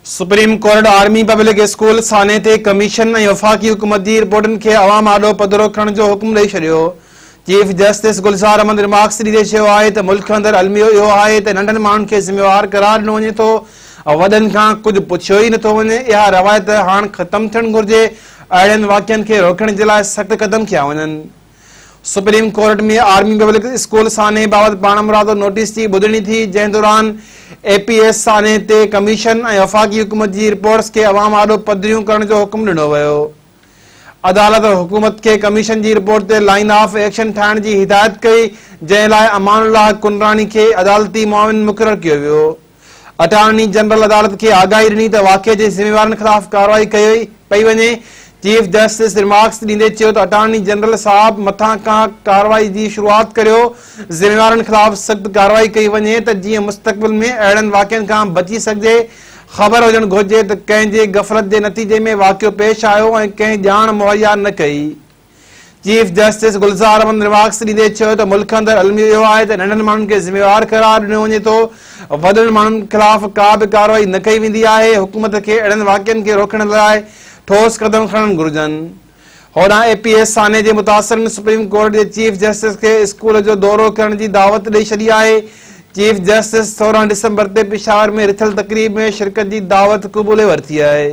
Supreme court army public school سانحي تي commission ۽ وفاقي حڪومت جي رپورٽن کي عوام آڏو پڌرو ڪرڻ جو حڪم ڏئي ڇڏيو. Chief justice Gulzar Ahmed remarks ڏيندي چيو آهي ته ملڪ اندر الميو اهو آهي ته ننڍن ماڻهن کي ذميوار قرار ڏنو وڃي ٿو، وڏن کان ڪجهه پڇيو ئي نٿو وڃي، اها روايت هاڻ ختم ٿيڻ گهرجي، اهڙن واقعن کي روڪڻ جي لاء سخت قدم کنيا وڃن. Supreme court ۾ army public school سانحي بابت پاڻمرادو نوٽيس جي ٻڌڻي ٿي، جنهن دوران اي پي ايس سانحي تي ڪميشن ۽ وفاقي حڪومت جي رپورٽس کي عوام آڏو پڌريون ڪرڻ جو حڪم ڏنو ويو. عدالت حڪومت کي ڪميشن جي رپورٽ تي لائين آف ايڪشن ٺاهڻ جي هدايت ڪئي، جنهن لاء امان الله ڪنراڻي کي عدالتي معاون مقرر ڪيو ويو. اٽارني جنرل عدالت کي آگاهي ڏني ته واقعي جي ذميوارن خلاف ڪارروائي ڪئي پئي وڃي. چيف جسٽس ريمارڪس ڏيندي چيو ته اٽارني جنرل صاحب مٿان کان ڪارروائي جي شروعات ڪريو، ذميوارن خلاف سخت ڪارروائي ڪئي وڃي ته جيئن مستقبل ۾ اهڙن واقعن کان بچي سگهجي، خبر هجڻ گهرجي ته ڪنهن جي غفلت جي نتيجي ۾ واقعو پيش آيو ۽ ڪنهن ڄاڻ مهيا نه ڪئي. Chief justice Gulzar Ahmed remarks ڏيندي چيو ته ملڪ اندر الميو اهو آهي ته ننڍن ماڻهن کي ذميوار قرار ڏنو وڃي ٿو، وڏن ماڻهن خلاف ڪا به ڪارروائي نه ڪئي ويندي آهي، حڪومت کي اهڙن واقعن کي روڪڻ لاء ٺوس قدم کڻڻ گهرجن. هوڏانهن اي پي ايس سانحي جي متاثرن سپريم ڪورٽ جي چيف جسٽس کي اسڪول جو دورو ڪرڻ جي دعوت ڏئي ڇڏي آهي، چيف جسٽس 16 ڊسمبر تي پشاور ۾ رٿيل تقريب ۾ شرڪت جي دعوت قبولي ورتي آهي.